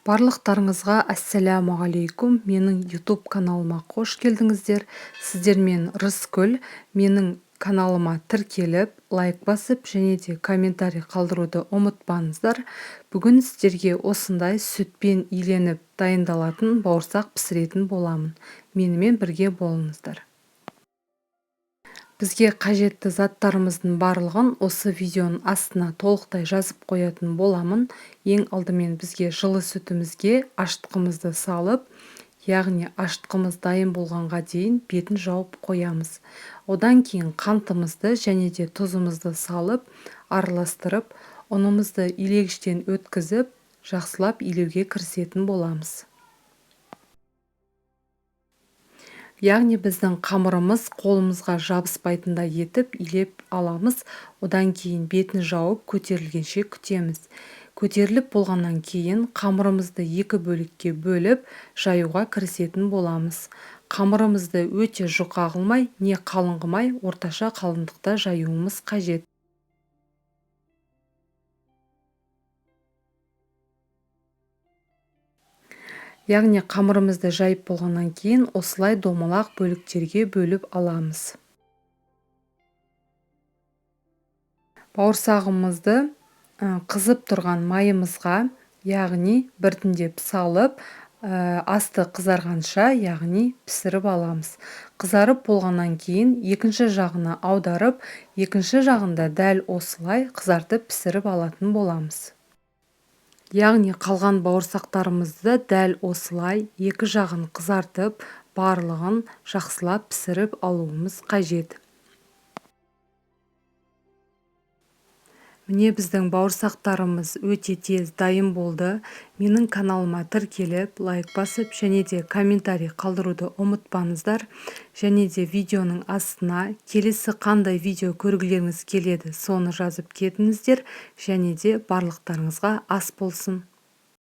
Барлықтарыңызға ассалямағалейкум. Менің YouTube каналыма қош келдіңіздер. Сіздермен Рыскүл. Менің каналыма тіркеліп, лайк басып және де комментарий қалдыруды ұмытпаңыздар. Бүгін сіздерге осындай сүтпен иленіп дайындалатын бауырсақ пісіретін боламын. Менімен бірге болыңыздар. Бізге қажетті заттарымыздың барлығын осы видеоның астына толықтай жазып қоятын боламын. Ең алдымен бізге жылы сүтімізге ашытқымызды салып, яғни ашытқымыз дайын болғанға дейін бетін жауып қоямыз. Одан кейін қантымызды және де тұзымызды салып, араластырып, ұнымызды илегіштен өткізіп, жақсылап илеуге кірісетін боламыз. Яғни біздің қамырымыз қолымызға жабыспайтындай етіп илеп аламыз. Одан кейін бетін жауып көтерілгенше күтеміз. Көтеріліп болғаннан кейін қамырымызды екі бөлікке бөліп, жаюға кірісетін боламыз. Қамырымызды өте жұқа қылмай, не қалың қылмай, орташа қалыңдықта жаюымыз қажет. Яғни қамырымызды жайып болғаннан кейін осылай домалақ бөліктерге бөліп аламыз. Бауырсағымызды қызып тұрған майымызға, яғни біртіндеп салып, асты қызарғанша, яғни пісіріп аламыз. Қызарып болғаннан кейін екінші жағына аударып, екінші жағында дәл осылай қызартып пісіріп алатын боламыз. Яғни қалған бауырсақтарымызды дәл осылай екі жағын қызартып, барлығын жақсылап пісіріп алуымыз қажет. Міне біздің бауырсақтарымыз өте тез дайын болды. Менің каналыма тіркеліп, лайк басып және де комментарий қалдыруды ұмытпаңыздар. Және де видеоның астына келесі қандай видео көргілеріңіз келеді, соны жазып кетіңіздер. Және де барлықтарыңызға ас болсын.